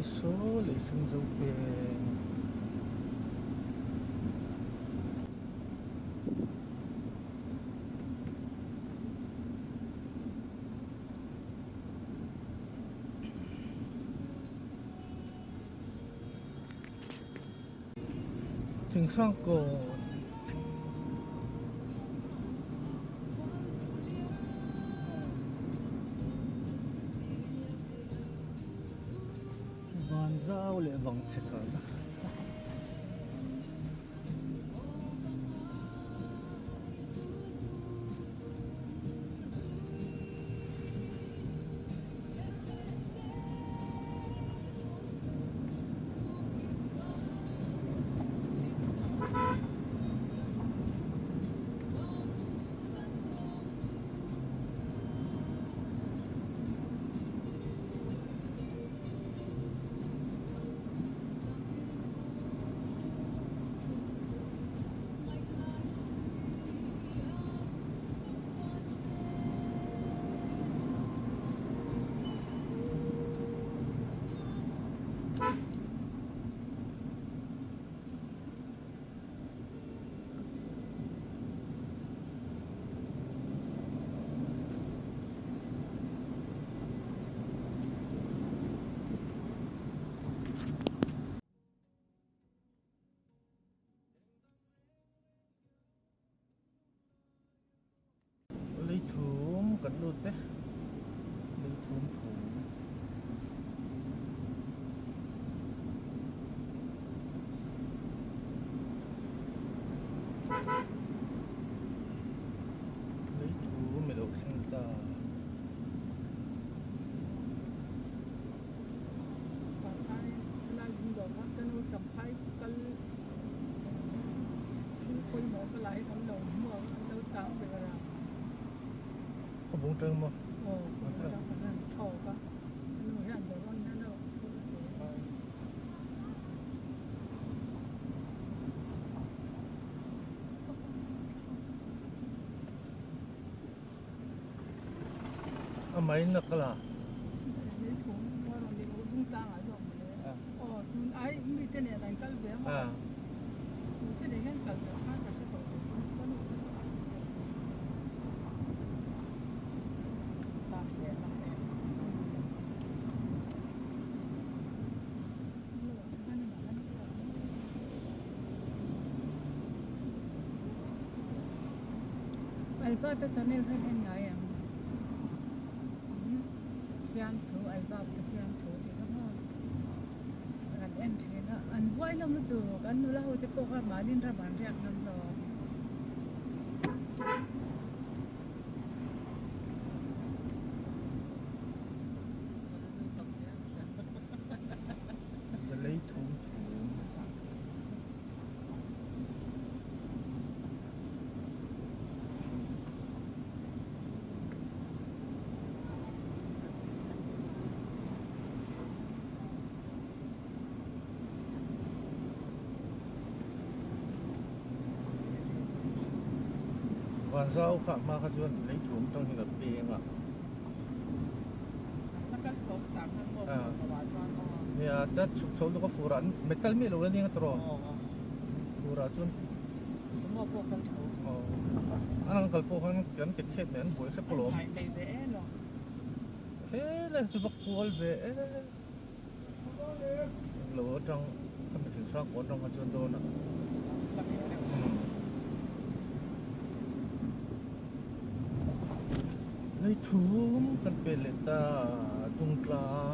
Lai saw lei sen zo peng. Thinghrang kawn. Van zau leh vang chhe kalna. Lei thum kan lut e lei thum thum. Lei thum i lo thleng ta. Khawbung tang maw? A mai na ka la. Albert-a channel khan en ngai ang fiamthu Albert-a fiamthu tih kha maw kan en thin a an buai hlawm lutuk an nula ho te pawh kha mahni ram an riak ngam hlawm. Lei thum thum. Vanzau kha hma kha chuan lei thum tang hian a peng a. Nia chuan chhuk chho luka fur ah metal miah lo la nia tawh fur ah chuan an ang kal pawh khan kan ke chhiat nen an buai hrep alawm helai chu va kual ve e lo atang khami thing hrang kawn atang kha chuan dawn a Lei thum kan pe leh ta Dungtlang.